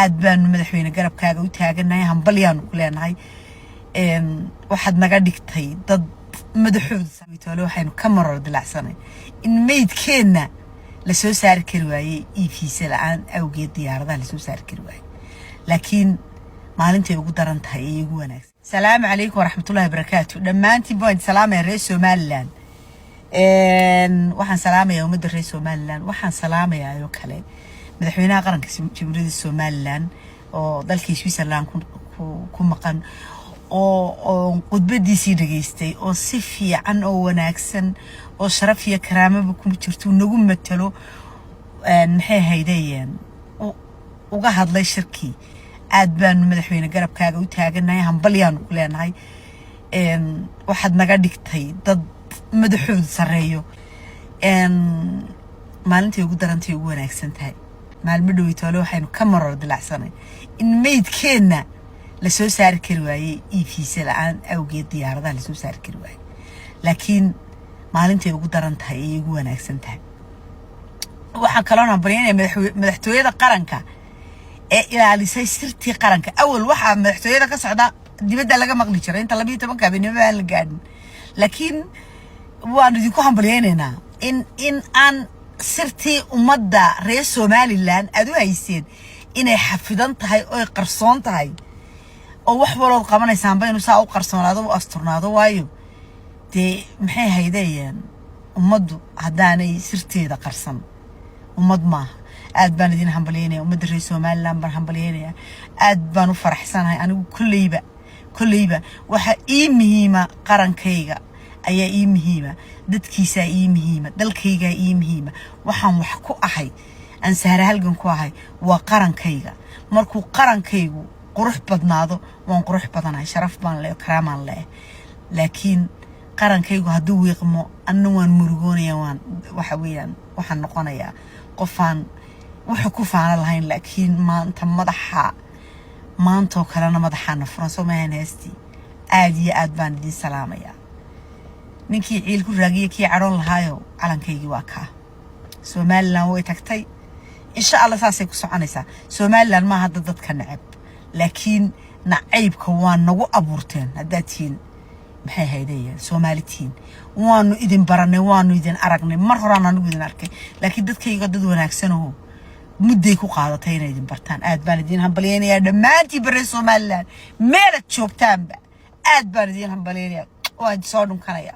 Aad baanu, madaxweyne, garabkaaga u taaganahay. Hambalyaanu ku leenahay. Waxaad naga dhigtay dad madaxooda. Waxaynu ka marar dilacsanay in meydkeenna lasoo saari kari waayey e-visa la'aan awgeed, diyaaradaha lasoo saari kari waayey. Laakiin maalintay ugu daran tahay ee ugu wanaagsan. Salaamu calaykum waraxmatullahi wabarakaatu. Dhammaantiin baan salaamaya reer Somaliland. Waxaan salaamayaa ummadda reer Somaliland. Waxaan salaamayaa oo kale madaxweynaha qaranka Jamhuuriyadda Somaliland oo dalkii Switzerland ku maqan, oo khudbadiisii dhageystay, oo si fiican oo wanaagsan oo sharaf iyo karaamaba ku jirto nagu matalo, maxay haydeen, uga hadlay shirkii. Aad baanu, madaxweyne, garabkaaga u taaganahay. Hambalyaanu ku leenahay. Waxaad naga dhigtay dad madaxoodu sarreeyo. Maalintay ugu darantay ugu wanaagsan tahay. Maalmo dhoweytoole waxaynu ka marar dilacsanay in meydkeenna lasoo saari kari waayey e-visa la'aan awgeed, diyaaradaha lasoo saari kari waayey. Laakiin maalintay ugu daran tahay ee ugu wanaagsan tahay. Waxaan kaloon hambalyaynaya madaxtooyada qaranka ee ilaalisay sirtii qaranka. Awal waxaa madaxtooyada ka socda dibadda laga maqli jiray inta 12-ka habeenimo aan la gaadhin. Laakiin waanu idinku hambalyaynaynaa in aan sirtii ummadda reer Somaliland aad u hayseen inay xafidan tahay oy qarsoon tahay, oo wax walood qabanaysaanba inuu saa u qarsoonaado, u asturnaado. Waayo dee, maxay haydayeen, ummaddu haddaanay sirteeda qarsan ummad maaha. Aad baan idin hambalyaynaya. Ummadda reer Somaliland baan hambalyaynaya. Aad baan u faraxsanahay anigu. Kolleyba waxaa ii muhiima qarankayga ayaa ii muhiima, dadkiisaa ii muhiima, dalkaygaa ii muhiima. Waxaan wax ku ahay, aan sahra halgan ku ahay, waa qarankayga. Markuu qarankaygu qurux badnaado, waan qurux badanahay, sharaf baan leeyahay, karaamaan leeyahay. Laakiin qarankaygu hadduu wiiqmo, anna waan murugoonaya. Waan waxa weeyaan, waxaan noqonayaa qofaan wuxuu ku faano lahayn. Laakiin maanta madaxa, maantoo kalena madaxaana furan. Soo maahan heestii? Aad iyo aad baan idiin salaamayaa. Ninkii ciil ku raagiya, kii cadhoon lahaayo, calankaygii waa kaa. Somaliland way tagtay, insha Allah saasay ku soconaysaa. Somaliland maaha hadda dadka neceb, laakiin nacaybka waa nagu abuurteen. Haddaad tihiin, maxay haydayeen, Soomaali tihiin, waanu idin baranay, waanu idin aragnay. Mar horaan anigu idin arkay, laakiin dadkayga dad wanaagsanoo mudday ku qaadatay inay idin bartaan. Aad baan idin hambalyaynayaa dhammaantiin barre Somaliland, meelad joogtaanba. Aad baan idin hambalyaynayaa, waan soo dhunkanaya.